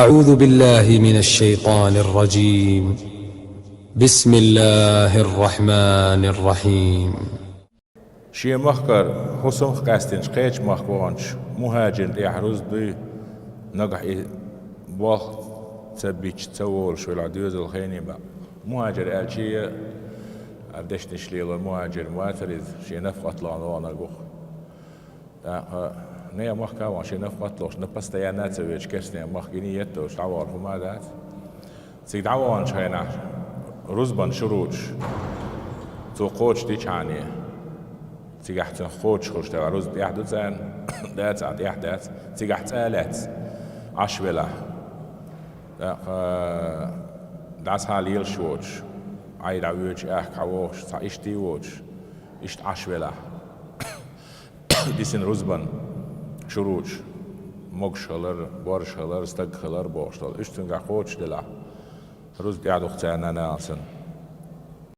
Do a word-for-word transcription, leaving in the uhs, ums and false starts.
أعوذ بالله من الشيطان الرجيم. بسم الله الرحمن الرحيم. Шен махкара хӀусамах къаьстинчу кхечу махка ваханчу мухӀажирна тӀехь рузба дуй, нагахь и болх ца бича, ца волуш велахь, доьзал хене бакъ. МухӀажир аьлча а, дешнаш лелор мухӀажир ма вацара иза, шен нафакъат лахана ваханарг ву-кх. ТӀаккха нехан махка а вахана, шен нафакъат лохуш, на постоянно а ца воьдуш, керстанийн махка и ниет долуш дӀавахар хӀума а дац. Цига дӀаваханчу хенахь рузбан шурутӀаш цо кхочушдичхьана, цигахь цунах кхочуш хуьлуш делахь, рузба тӀехь ду царна, дац а, тӀехь дац, цигахь цӀа а лаьцна Ӏаш велахь. ТӀаккха дӀасхьа лелаш воцуш, Ӏай дӀавоьдуш, аьхка хьан вохуш, цхьа иштта а воцуш, иштта Ӏаш велахь. Дисина рузбан шурутӀаш: могуш хилар, борша хилар, стаг хилар бохуш долу. Уьш цуьнгахь кхочуш делахь, рузба тӀехь ду-кх царна, нана, алсам.